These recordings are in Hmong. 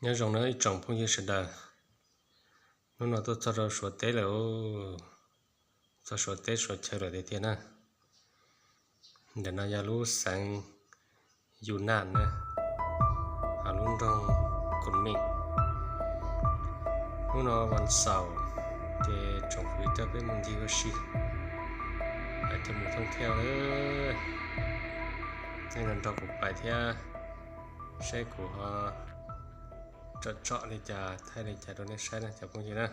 Nyob zoo na ib tsoom phooj ywg sawv daws, hnub no tuaj txog rau Suav teb lawm, txog Suav teb Suav chaw lawm tiag tiag na. Ntawm no yog lub xeev Yus Nas na, lub nroog Kus Mim. Hnub no vas xaum ces tsoom fwv coj peb mus ncig ua si, coj mus thoob thiaj na. Nej nrog kuv pais thiab, saib kuv ho tsom tsom li cas thaij li cas rau nej saib na cov phooj ywg na.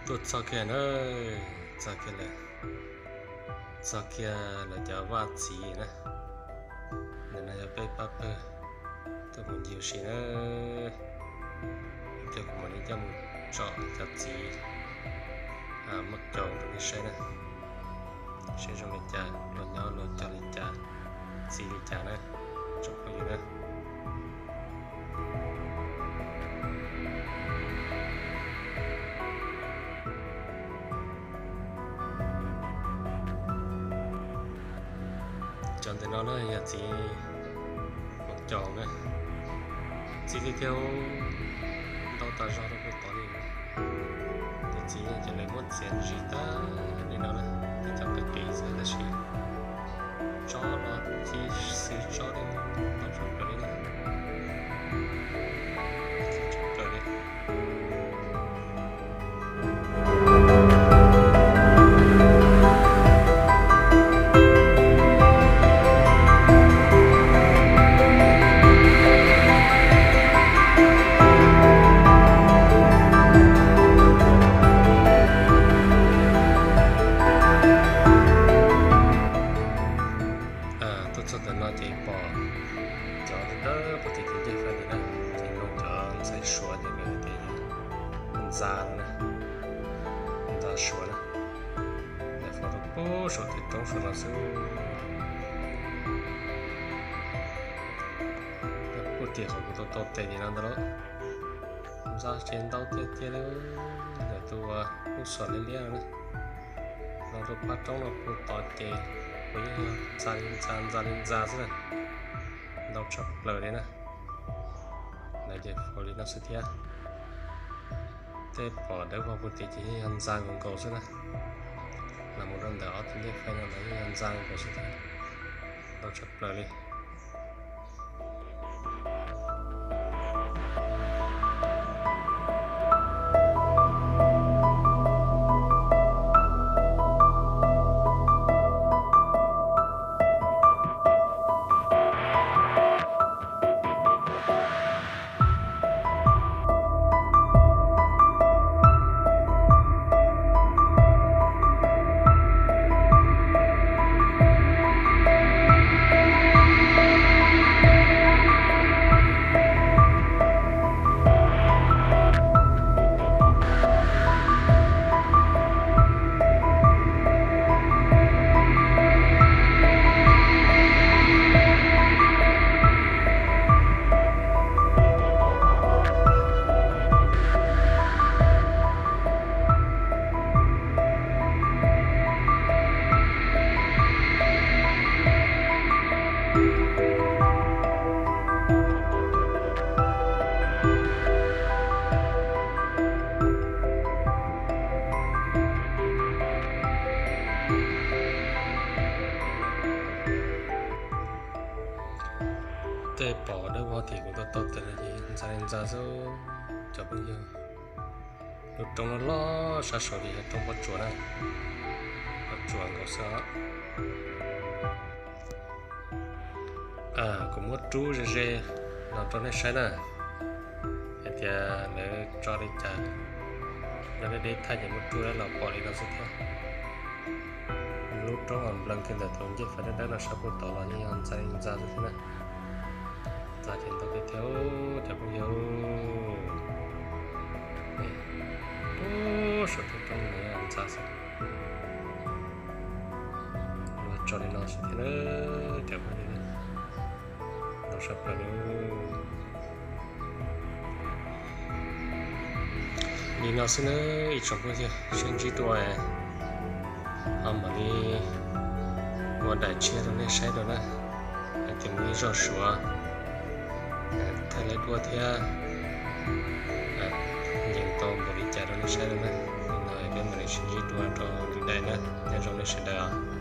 Tuaj txog kiag na, txog kiag lawm, txog kiag lawv cov vaj txiv na. Ntawm no yog peb pab pawg tuaj mus ncig ua si na. Ib pliag kuv mam li coj mus tsom cov txiv muaj coo rau nej saib na, saib zoo li cas, luag nyob luag cog li cas, txiv li cas na, tsoom phooj ywg na. Cov ntawm no na yog txiv muaj coo na, txiv tiag tiag, ntau tas zog rau puag tod li. Tus txiv ces lawv muab txiav ntsim tag li no na, tej cov qis qis xwb tab sis tsob los txiv xwb tsob li, ntau tshaj plaws li na. Txiv tshaj plaws li. Tuaj txog ntawm no ces pom cov dawb dawb puag tim tus ncej faj ntawm na, ces nug cov ntxhais Suav ces lawv tias yog ntxa no na, ntxa Suav na. Lawv faus rau puag saum tej roob saum no xwb. Puag tim qhov kuv tau tau tes tim no ntag lauj. Ntxa ces ntau tiag tiag li, ntawm tus uas lub xom liab liab no na. Los rau pab roob no puag tod ces puas yeej yog ntxa li ntxa, ntxa li ntxa xwb na. Ntau tshaj plaws li na. Lawv ces faus li no xwb thiab. Tej pom dawb vog puag tim ces yeej yog ntxa nkaus nkaus xwb na. Los mus rau ntawm ob tug ncej faj no los yeej yog ntxa nkaus xwb thiab. Ntau tshaj plaws li. Tej pom dawb vog tim kuv tau tau tes no ces ntxa li ntxa xwb cov phooj ywg. Lub roob loj loj sab saud ces yog roob pob tsuas na, pob tsuas nkaus xwb os. Kuv muab rub ze ze los rau nej saib na, es tias lawv tso li cas, nyob deb deb thaj ces muab rub los pom li no xwb thiab. Lub roob uas nplees kiag ntawm tus ncej fab dawb dawb no sab puag tod los yeej yog ntxa li ntxa xwb thiab na. Ntxa ces ntau tiag thiab cov phooj ywg. Ub, saum roob no yog ntxa xwb. Luag tso li no xwb thiab na cov phooj ywg, ntau sab plaws li. Li no xwb na ib tsoom phooj ywg, sib ntsib dua ho mam li ua daim tshiab rau nej saib dua na, hais tias mus ib zog Suav thaij lawv dua thiab nyeem tau npaum li cas rau nej saib dua na. Li no peb mam li sib ntsib dua rau lwm daim na, nyob zoo nej sawv daws.